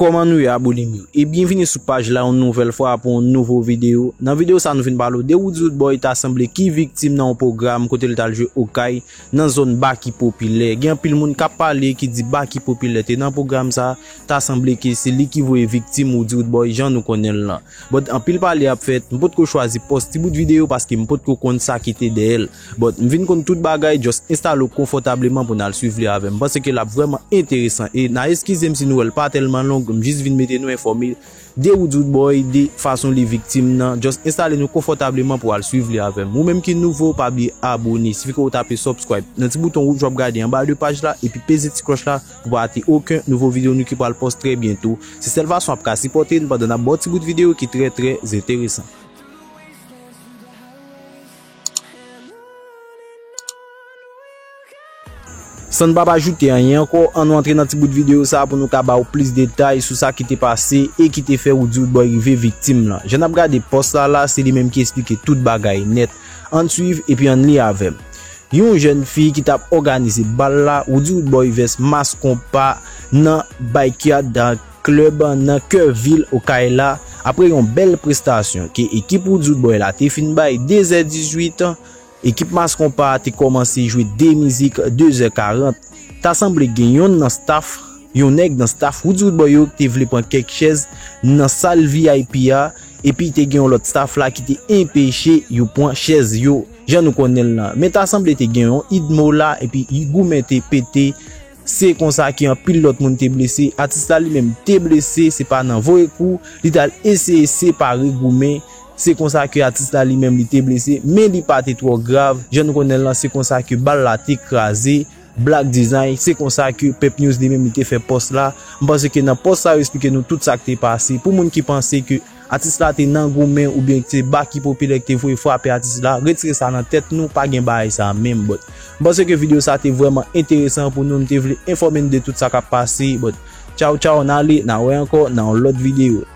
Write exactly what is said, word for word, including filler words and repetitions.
Kòman nou ye, abone m yo? E byenvini sou paj la yon nouvèl fwa pou yon nouvo videyo. Nan videyo sa, nou vin pale w de Roody Roodboy, ta sanble ki viktim nan yon pwogram kote l t al jwe Okay nan zòn Baki Popilè. Gen anpil moun k ap pale ki di Baki Popilè te nan pwogram sa, ta sanble ke se li ki voye viktim Roody Roodboy jan nou konnen l lan. But anpil pale ap fèt, m potko chwazi pòs ti bout videyo paske m potko konn sa ki te dèyè l. But m vin konn tout bagay, just enstale w konfòtableman pou n al swiv li avè m. M panse ke l ap vrèman enteresan. E n a eskize m si nouvèl pa tèlman long, m jis vin mete nou enfòme de Roody Roodboy, de fason li viktim nan. Just enstale nou konfòtableman pou al swiv li avè m. Ou menm ki nouvo, pa bliye abone. Sifi ke w tape subscribe nan ti bouton wouj w ap gade anba de paj la, epi peze ti klòch la pou pa rate okenn nouvo videyo nou ki pral post trè byento. Se sèl fason w ap ka sipòte n pandan n ap ba w ti bout videyo ki trè, trè enteresan. San n p ap ajoute anyen ankò, ann nou antre nan ti bout videyo sa a pou nou ka ba w plis detay sou sa ki te pase e ki te fè Roody Roodboy rive viktim lan. Jan n ap gade pòs la la, se li menm ki esplike tout bagay nèt. Ann swiv epi ann li avè m. Yon jèn fi ki t ap òganize bal la, Roody Roodboy vs Mass Konpa nan Backyard Club nan kè vil Okay la, apre yon bèl prestasyon ke ekip Roody Roodboy la te fin bay de zè dizuit, ekip Mass Konpa te kòmanse jwe de mizik de zè karant. Ta sanble gen yonn nan staff, yon nèg nan staff Roody Roodboy yo te vle pran kèk chèz nan sal V I P a, epi te gen yon lòt staff la ki te enpeche yo pran chèz yo, jan nou konnen l lan. Men ta sanble te gen yon idmo la, epi goumen te pete. Se konsa ke anpil lòt moun te blese. Atis la li menm te blese, se pa nan voye kou, li t al eseye separe goumen. Se konsa ke atis la li menm li te blese, men li pa te twò grav. Jan nou konnen l lan, se konsa ke bal la te kraze. Black Design, se konsa ke Pep News li menm li te fè pòs la. M panse ke nan pòs sa yo esplike nou tout sa k te pase. Pou moun ki panse ke atis la te nan goumen oubyen se Baki Popilè ki te voye frape atis la, retire sa nan tèt nou, pa gen bagay sa menm, but m panse ke videyo sa te vrèman enteresan pou nou, m te vle enfòme n de tout sa k ap pase, but tchaw tchaw, n ale, n a wè ankò nan yon lòt videyo.